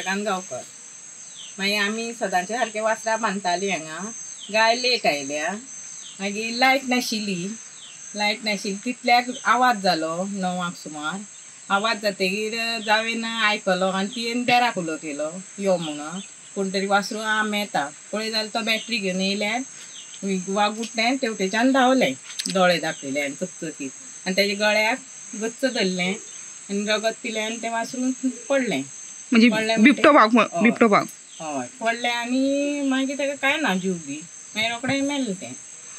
चंद्रकांत गांवकर. मागीर आमी सदांचे सारके वासरां बांदतालीं हांगा. गाय लेट आयल्या. मागीर लायट नाशिल्ली. लायट नाशिल्ली तितल्याक आवाज जालो 9 सुमार. आवाज जातकीर जावेन आयकलो आनी तियेन देराक उलो केलो यो म्हणून. कोण तरी वासरू मेता पळय जाल्यार तो बॅटरी घेवन येयल्यार वागुटलें तेवटेच्यान धांवलें दोळे दाखयले आनी चकचकीत आनी तेज्या गळ्याक गच्च धरलें आनी रगत पिलें आनी तें वासरू पडलें. म्हणजे बिबटो वाग? बिबटो वाग हय पडलें आनी मागीर ताका कांय ना जीव बी. मागीर रोखडें मेलें तें.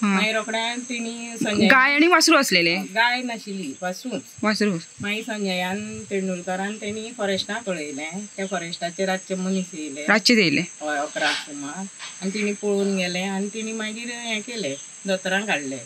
मागीर रोखडें तेणी संजय गाय आनी वासरू आसलेले? गाय नाशिल्ली, वासरूच. वासरूच. मागीर संजयान तेंडुलकारान तेणी फॉरेस्टाक कळयलें. त्या फॉरेस्टाचे रातचे मनीस येयले. रातचे येयले? हय 11 सुमार. आनी तेणी पळोवन गेले आनी तेणी मागीर हें केलें, दोतोरांक हाडले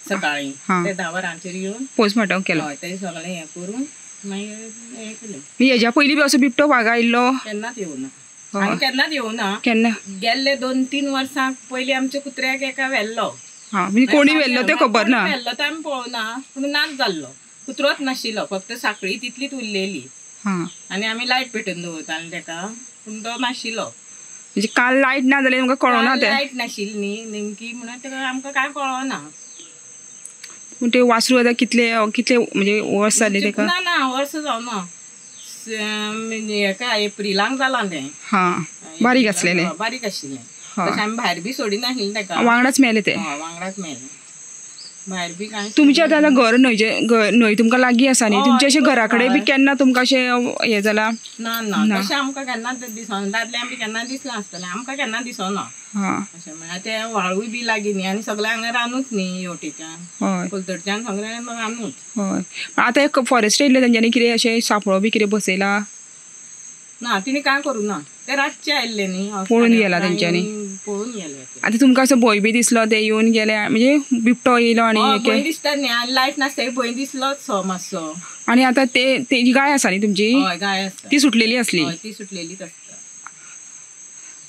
सकाळीं. ते 10 वरांचेर येवन पोस्टमार्टम केलो. हय ते सगळें हें करून मागीर हें केलें. हेज्या पयलीं बी असो बिबटो वाग आयिल्लो? केन्नाच येवना. आनी केन्नाच येवना. केन्ना? गेल्ले 2-3 वर्सां पयलीं आमच्या कुत्र्याक एका व्हेल्लो. हां, म्हणजे कोणी व्हेल्लो तें खबर ना? व्हेल्लो तो आमी पळोवना, पूण नाच जाल्लो. कुत्रोच नाशिल्लो, फक्त साखळी तितलीच उरलेली. आनी आमी लायट पेटोवन दवरताले तेका, पूण तो नाशिल्लो. म्हणजे काल लायट ना जाल्यार तुमकां कळना तें? लायट नाशिल्ली न्ही नेमकी, म्हणून तेका आमकां कांय कळना. पूण ते वासरू आतां कितले कितले म्हणजे वर्स जालें तेका? ना ना वर्स जावना, हेका एप्रिलांक जालां तें. हां, बारीक आसलेलें? बारीक आशिल्लें. तशें आमी भायर बी सोडिनाशिल्लें तेका. वांगडाच मेलें तें? हय वांगडाच मेलें. भायर बी कांय. तुमचें आतां घर न्हंयचें, न्हंय तुमकां लागीं आसा न्ही, तुमचें अशें घरा कडेन बी केन्ना तुमकां अशें हें जालां? ना ना तशें आमकां केन्नाच दिसना. दादल्यांक बी केन्ना दिसलां आसतलें, आमकां केन्ना दिसना. अशें म्हळ्यार तें व्हाळूय बी लागीं न्ही आनी सगळें हांगा रानूच न्ही हेवटेच्यान पलतडच्यान सगळें रानूच. हय. आतां एक फॉरेस्ट येयल्ले तेंच्यांनी कितें अशें सांपळो बी कितें बसयला? ना तिणें कांय करूं ना, ते रातचे आयिल्ले न्ही, पळोवन गेला तेंच्यांनी. पळोवन गेले. आतां तुमकां असो भंय बी दिसलो ते येवन गेले, म्हणजे बिबटो येयलो आनी भंय दिसता न्ही, आनी लायट नासता भंय दिसलोच सो मातसो. आनी आतां ते तेजी गाय आसा न्ही तुमची? हय गाय आसा. ती सुटलेली आसली? हय ती सुटलेलीच आसता.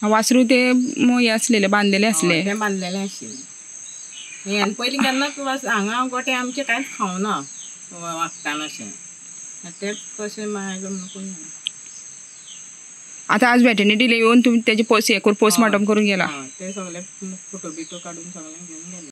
वासरू ते हे आसलेले बांदलेले आसले? ते बांदलेले आशिल्ले. आनी पयलीं केन्नाच हांगा गोटे आमचे कांयच खावना वागताना अशें, तेंच कशें मागीर म्हणून. आतां आज वेटरनरी येवन तुमी तेजे पोस्टमार्टम करून गेला? ते सगळे फोटो बिटो काडून सगळें घेवन गेले.